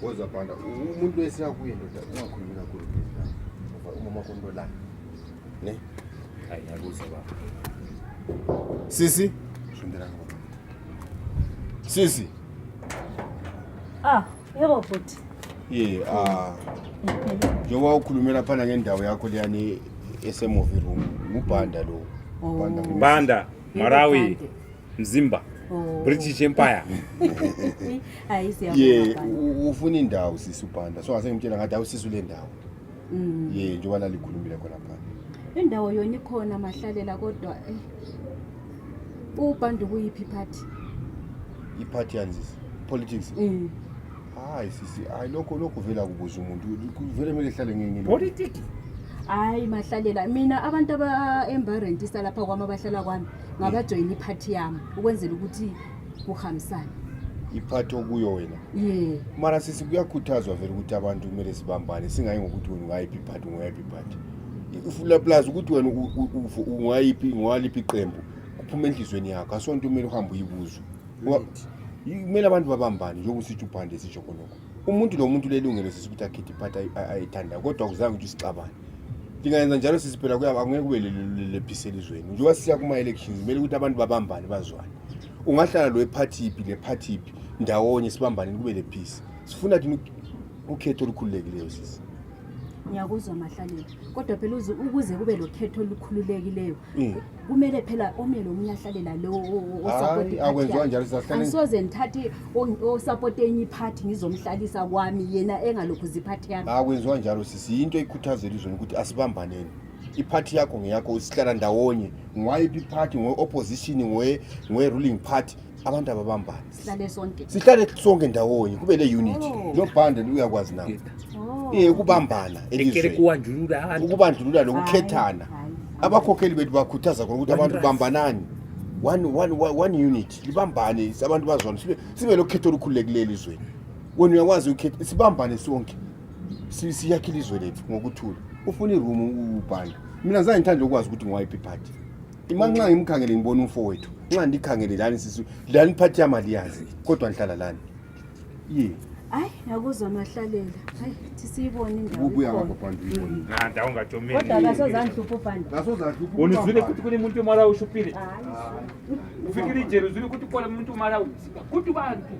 Woza banda umuntu wesiya kuye ndoda ungakhulumi kakhulu umama konto la. Ne? Hayi yakuza baba. Sisi? Shundela ngaba. Sisi. Yebo futhi. Njengoba ukhulumela phana ngendawo yakho leyani esemovie room, ubanda lo. Banda, Marawi, Mzimba, British Empire. Hayi siyabona. Ufuna indawo sisi ubanda. So ase ngimtshela ngathi awusisi le ndawo. Njengoba lalikhulumile khona phana. Indawo yona ikhona mahlalela kodwa ubanda kuyiphi party? Iparty yanzisi politics. Hayi sisi, hayi lokho vela kubuza umuntu. Kuvele kumele ehlale ngenye Politics. Hayi mahlalela mina abantu aba-embarrentisa lapha kwami abahlala kwami ngabajoyina iparty yami ukwenzela ukuthi kuhambisane. Iparty okuyo wena? Mara sisi kuyakhuthazwa vele ukuthi abantu kumele sibambane singayi ngokuthi wena ungayiphi iparty ungayiphi iparty. Ifula plus ukuthi wena ungayiphi iqembu kuphuma enhlizweni yakho asonto kumele uhambe uyibuzo. Kumele abantu babambane njengoba usithi ubhande sisho khonokho. Umuntu lo muntu lelungelo sisi ukuthi akhethe iparty ayithanda kodwa akuzange ukuthi sixabane. Lingayenza njalo sisi phela angeke kube le peace elizweni. Njengoba siya kuma elections kumele ukuthi abantu babambane bazwane. Ungahlala lo eparty ipi le party ipi ndawonye sibambane kube le peace. Sifuna thina ukhetho olukhululekileyo sisi. Ngiyakuzwa mahlalela kodwa phela ukuze kube lo khetho olukhululekileyo kumele phela omele omunye ahlalela lo osupport. Akwenziwa njalo sisahlala. Asoze ngithathe osupport enye iparty ngizomhlalisa kwami yena engalokhu ziphathi yami. Akwenziwa njalo sisi into ikhuthazela izweni ukuthi asibambaneni. Iparty yakho ngeyakho usihlala ndawonye ngwayiphi iparty opposition ngwe ruling party abantu ababambane. Sihlale sonke ndawonye kube le unity. Lo band uyakwazi nawo. Ukubambana elizweni. Ukubandlulula lokukhethana. Abakhokheli bethu bakhuthaza ukuthi abantu bambanani. One unit. Libambane abantu bazona sibe lokhetho olukhulekile elizweni. Wena uyakwazi ukhetha sibambane sonke. Siyakhile izwe lethu ngokuthula. Ufuna iroom ubhanda. Mina zange ngithande ukwazi ukuthi ngwayiphi iparty. Imanxa ngimkhangele ngibona umfowethu. Nxa ndikhangele lani sisi lani iparty yamali yazi kodwa ngihlala lani. Hayi yakuzwa mahlalela. Hayi sisibone indawo. Ubuya ngapha phandle uyibona. Nanda ungajomeli. Kodwa kasozanhlupho banda. Kasozanhlupho. Bonizwile ukuthi kule muntu Marawi ushupile. Ufikile ijelo uzwile ukuthi kule muntu Marawi. Kuthi bantu